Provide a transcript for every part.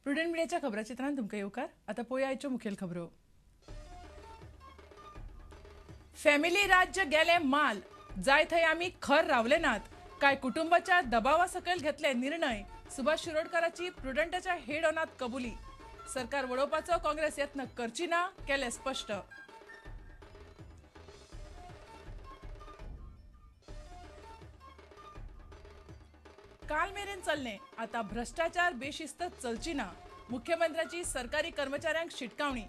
Prudent मिडियाच्या खबराचित्रांत तुमकां येवकार. आतां पळोवया आयच्यो मुखेल खबरो. फॅमिली राज्य गेले माल, जाय थंय आमी खर रावले नात, काय कुटुंबाच्या दबावा सकयल घेतले निर्णय, सुभाष शिरोडकराची प्रुडंटाच्या हेड ऑनात कबुली. सरकार वडोवपाचो काँग्रेस यत्न करची ना, केले स्पश्ट. काल मेरेन चल्ले, आता भ्रष्टाचार बेशिस्त चलची ना, मुख्यमंत्र्याची सरकारी कर्मचाऱ्यांक शिटकावणी.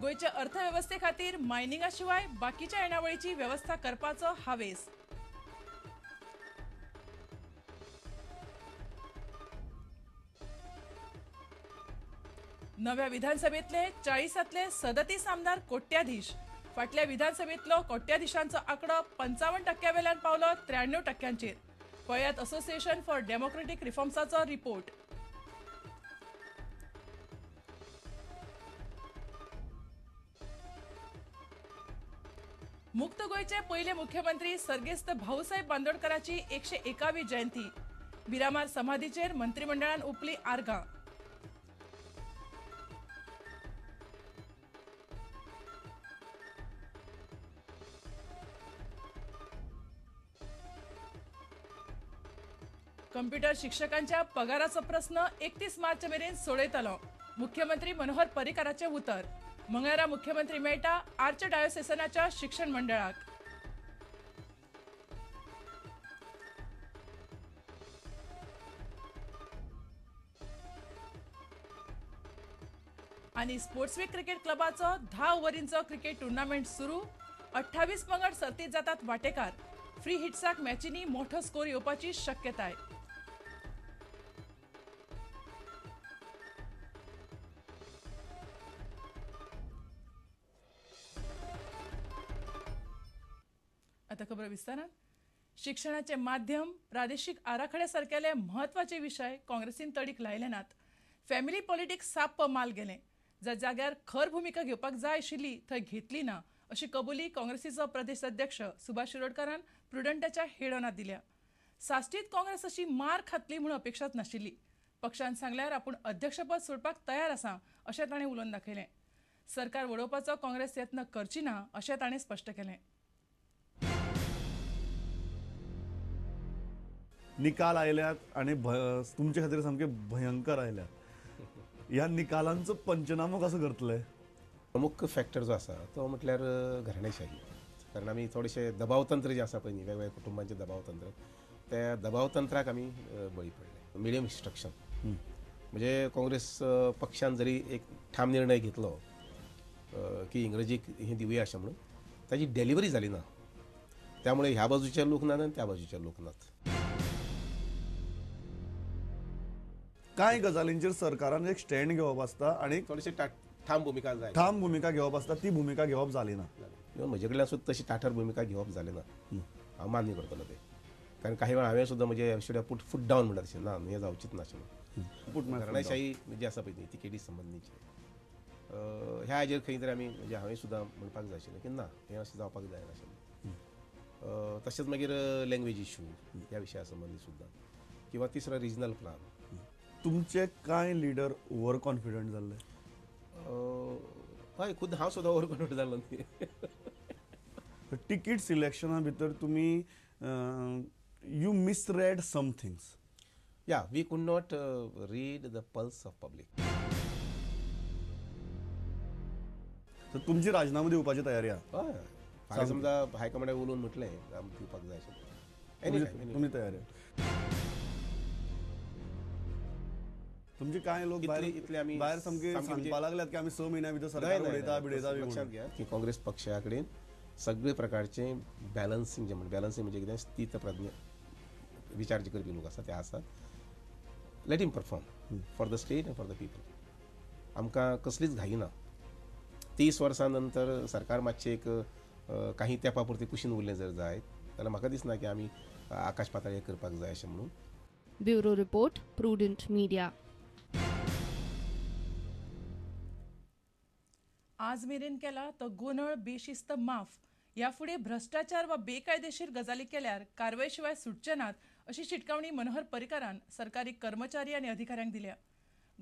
गोंयचे अर्थवेवस्थे खातीर मायनिंगा शिवाय बाकीच्या येणावळीची वेवस्था करपाचो हावेस. नव्या विधानसभेतले 40तले 37 आमदार कोट्याधीश. फाटल्या विधानसभेतलो कोट्याधीशांचो आंकडो 55% वेल्यान पावलो 93%. पळयात असोसिएशन फॉर डेमोक्रेटिक रिफॉर्म्साचो रिपोर्ट. मुक्त गोंयचे पयले मुख्यमंत्री सर्गेस्त भाऊसाहेब बांदोडकराची 101वी जयंती. मिरामार समाधीचेर मंत्रिमंडळान उपली आर्गां. कंप्युटर शिक्षकांच्या पगाराचो प्रस्न 31 मार्च मेरेन सोडयतलो, मुख्यमंत्री मनोहर पर्रीकाराचें उतर. मंगळारा मुख्यमंत्री मेळटा आर्चडायोसेसनाच्या शिक्षण मंडळाक. आनी स्पोर्ट्सवीक क्रिकेट क्लबाचो 10 ओव्हरींचो क्रिकेट टुर्नामेंट सुरू. 28 पंगड सर्तीत जातात वाटेकार. फ्री हिट्साक मॅचींनी मोठो स्कोर येवपाची शक्यताय. आता खबर विस्तारान. शिक्षणाचे माध्यम, प्रादेशिक आराखड्या सारकेले म्हत्वाचे विशय काँग्रेसीन तडीक लायले नात. फॅमिली पॉलिटिक्स साप्प माल गेले. ज्या जाग्यार खर भुमिका घेवपाक जाय आशिल्ली थंय घेतली ना, अशी कबुली काँग्रेसीचो प्रदेश अध्यक्ष सुभाष शिरोडकारान प्रुडंटाच्या हेडोनात दिल्या. साश्टीत काँग्रेस अशी मार खातली म्हूण अपेक्षाच नाशिल्ली. पक्षान सांगल्यार आपूण अध्यक्षपद सोडपाक तयार आसा अशें ताणें उलोवन दाखयलें. सरकार वडोवपाचो काँग्रेस यत्न करची ना अशें ताणें स्पश्ट केलें. निकाल आयल्यात आणि तुमचे खातीर सामके भयंकर आयल्यात. ह्या निकालांचो पंचनामो कसो करतले? प्रमुख फॅक्टर जो आसा तो म्हटल्यार घराणेशाही. कारण आमी थोडेशे दबावतंत्र जे आसा पळय न्ही, वेगवेगळ्या कुटुंबांचें दबावतंत्र, त्या दबावतंत्राक आमी बळी पडले. मिडियम इन्स्ट्रक्शन म्हणजे काँग्रेस पक्षान जरी एक ठाम निर्णय घेतलो की इंग्रजीक हें दिवया अशें म्हणून, ताजी डिलिव्हरी जाली ना. त्यामुळे ह्या बाजूचे लोक नात आनी त्या बाजूचे लोक नात. कांय गजालींचेर सरकारान एक स्टँड घेवप आसता आनी थोडेशे ठाम भुमिका जाय, ठाम भुमिका घेवप आसता, ती भुमिका घेवप जाली ना. इवन म्हजे कडल्यान सुद्दां तशी ठाठर भुमिका घेवप जाली ना, हांव मान्य करतलो तें. कारण काही वेळा हांवें सुद्दां म्हजे should put foot down म्हणटा तशें ना, हें जावचीच ना अशें म्हणून. घराणेशाही जी आसा पळय न्ही तिकेटी संबंदीची, ह्या हाजेर खंय तरी आमी म्हणजे हांवें सुद्दां म्हणपाक जाय आशिल्लें की ना, हें अशें जावपाक जायना अशें. तशेंच मागीर लँग्वेज इशू ह्या विशया संबंदी सुद्दां, किंवा तिसरो रिजनल प्लान. तुमचे कांय लिडर ओवर कॉन्फिडंट जाल्ले? हय, खुद हांव सुद्दां ओवर कॉन्फिडंट जाल्लो न्ही. तिकीट सिलेक्शना भितर तुमी you misread some things. Yeah, we could not read the pulse of public. तर तुमची राजीनामो दिवपाची तयारी आहा? हय, फाल्यां समजा हायकमांडाक उलोवन म्हटलें दिवपाक जाय अशें, तुमी तयारी आहा? तुमचे कांय लोक भायर सामके सांगपाक लागल्यात की आमी 6 म्हयन्या भितर सरकार उडयता बिडयता. लक्षात घ्या की काँग्रेस पक्षा कडेन सगळे प्रकारचे बॅलन्सिंग, जे बॅलन्सिंग म्हणजे कितें, स्थितप्रज्ञ विचार जे करपी लोक आसा ते आसात. Let him perform for the state and for the people. आमकां कसलीच घाई ना. 30 वर्सां नंतर सरकार मातशें एक काही तेंपा पुरती कुशीन उरलें जर जायत जाल्यार म्हाका दिसना की आमी आकाश पाताळ हें करपाक जाय अशें म्हणून. Bureau report, Prudent media. आज मेरेन केला तो गोंदळ बेशिस्त माफ. ह्या फुडें भ्रष्टाचार वा बेकायदेशीर गजाली केल्यार कारवाय शिवाय सुटचे नात अशी शिटकावणी मनोहर पर्रीकारान सरकारी कर्मचारी आनी अधिकाऱ्यांक दिल्या.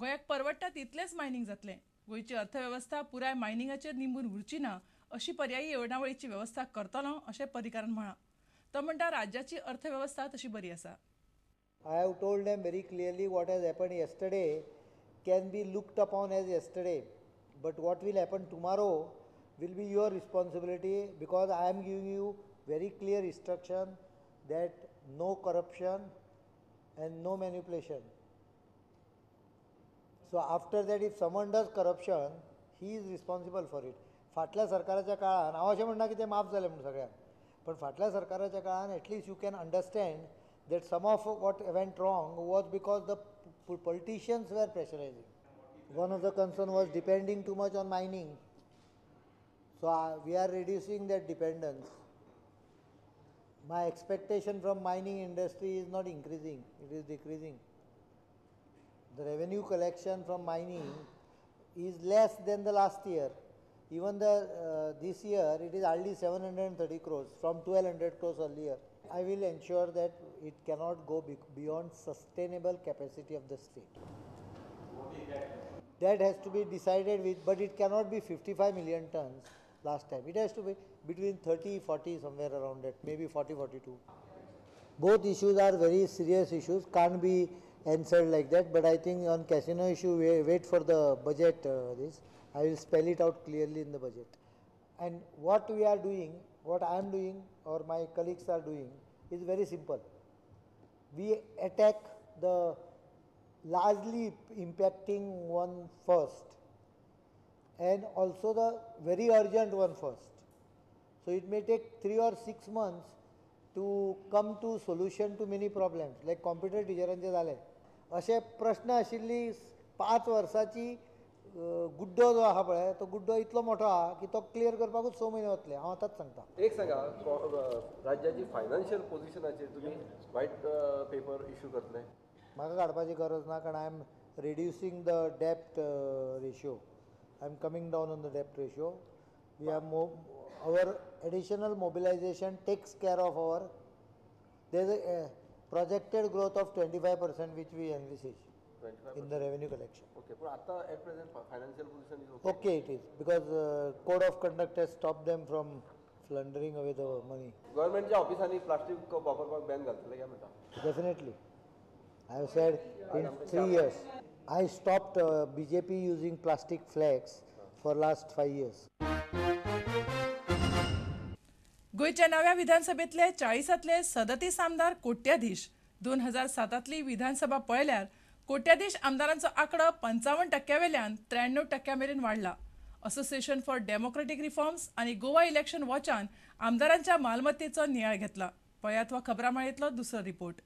गोंयाक परवडटा तितलेंच मायनिंग जातलें. गोंयची अर्थवेवस्था पुराय मायनिंगाचेर निंबून उरची ना अशी पर्यायी येणावळीची वेवस्था करतलो अशें पर्रीकारान म्हळां. तो म्हणटा राज्याची अर्थवेवस्था तशी बरी आसा. I have told them very clearly what has happened yesterday can be looked upon as yesterday, but what will happen tomorrow will be your responsibility, because I am giving you very clear instruction that no corruption and no manipulation. So after that, if someone does corruption, he is responsible for it. फाटल्या सरकाराच्या काळान हांव अशें म्हणना की तें माफ जालें म्हूण सगळ्यांक, पण फाटल्या सरकाराच्या काळान at least you can understand that some of what went wrong was because the politicians were pressurizing. One of the concern was depending too much on mining. So we are reducing that dependence. My expectation from mining industry is not increasing, it is decreasing. The revenue collection from mining is less than the last year. Even the this year it is hardly 730 crores from 1200 crores earlier. I will ensure that it cannot go beyond sustainable capacity of the state. That has to be decided with, but it cannot be 55 million tons last time. It has to be between 30, 40, somewhere around that, maybe 40, 42. Both issues are very serious issues, can't be answered like that, but I think on casino issue, we wait for the budget this. I will spell it out clearly in the budget. And what we are doing, what I am doing or my colleagues are doing is very simple. We attack the largely impacting one first and also the very urgent one first. So it may take 3 or 6 months to come to solution to many problems, like computer टिचरांचे जाले. अशे प्रश्न आशिल्ली 5 वर्सांची गुड्डो जो आहा पळय, तो गुड्डो इतलो मोठो आहा की तो क्लियर करपाकूच 6 म्हयने वतले. हांव आतांच सांगता. एक सांगा, राज्याची फायनान्शियल पोझिशनाचेर तुमी व्हायट पेपर इश्यू करतले? म्हाका काडपाची गरज ना, कारण I am reducing the debt ratio. I am coming down on the debt ratio. We are our additional mobilization takes care of our, there is a projected growth of 25% which we envisage in the revenue collection. Okay, but at present financial position is okay? Okay, it is, because code of conduct has stopped them from plundering away the money. Government च्या ऑफिसांनी plastic वापरपाक Ben घालतले काय म्हणटा? Definitely. I have said in 3 years. I stopped BJP using plastic flags for last 5 years. गोंयच्या नव्या विधानसभेतले 40तले 37 आमदार कोट्याधीश. 2007तली विधानसभा पळयल्यार कोट्याधीश आमदारांचो आंकडो 55% वेल्यान 93% मेरेन वाडला. असोसिएशन फॉर डेमोक्रेटिक रिफॉर्म्स आनी गोवा इलेक्शन वॉचान आमदारांच्या मालमत्तेचो नियाळ घेतला. पळयात वा खबरामाळेंतलो दुसरो रिपोर्ट.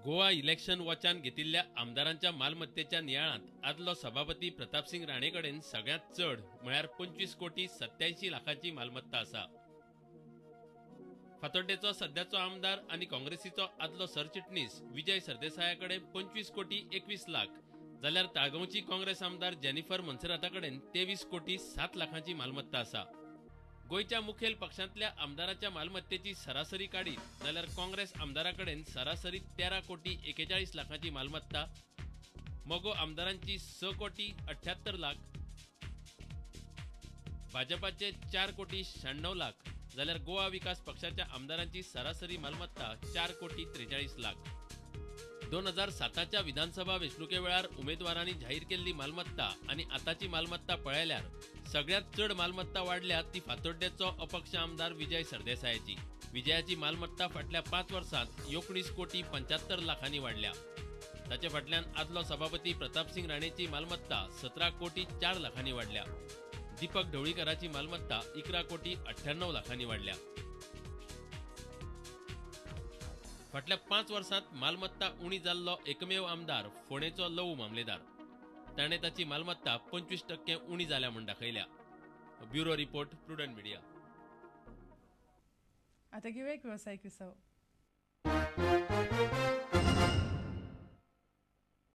गोवा इलेक्शन वॉचान घेतिल्ल्या आमदारांच्या मालमत्तेच्या नियाळांत आदलो सभापती प्रतापसिंग राणे कडेन सगळ्यांत चड म्हळ्यार 25 कोटी 87 लाखांची मालमत्ता आसा. फातोड्डेचो सद्याचो आमदार आनी काँग्रेसीचो आदलो सरचिटणीस विजय सरदेसाया कडेन 25 कोटी 21 लाख, जाल्यार ताळगांवची काँग्रेस आमदार जेनिफर मोन्सेराता कडेन 23 कोटी 7 लाखांची मालमत्ता आसा. गोंयच्या मुखेल पक्षांतल्या आमदाराच्या मालमत्तेची सरासरी काडीत जाल्यार काँग्रेस आमदारा कडेन सरासरी 13 कोटी 41 लाखांची मालमत्ता, मगो आमदारांची 6 कोटी 78 लाख, भाजपाचे 4 कोटी 96 लाख, जाल्यार गोवा विकास पक्षाच्या आमदारांची सरासरी मालमत्ता 4 कोटी 43 लाख. 2007च्या विधानसभा वेंचणुके वेळार उमेदवारांनी जाहीर केल्ली मालमत्ता आनी आतांची मालमत्ता पळयल्यार सगळ्यांत चड मालमत्ता वाडल्या ती फातोड्डेचो अपक्ष आमदार विजय सरदेसायाची. विजयाची मालमत्ता फाटल्या 5 वर्सांत 19 कोटी 75 लाखांनी वाडल्या. ताचे फाटल्यान आदलो सभापती प्रतापसिंग राणेची मालमत्ता 17 कोटी 4 लाखांनी वाडल्या. दीपक ढवळीकराची मालमत्ता 11 कोटी 98 लाखांनी वाडल्या. फाटल्या 5 वर्सांत मालमत्ता उणी जाल्लो एकमेव आमदार फोंडेचो लवू मामलेदार. ताणें ताची मालमत्ता 25% उणी जाल्या म्हूण दाखयल्या. Bureau report, Prudent Media. आता घेऊया एक व्यावसायिक विसव.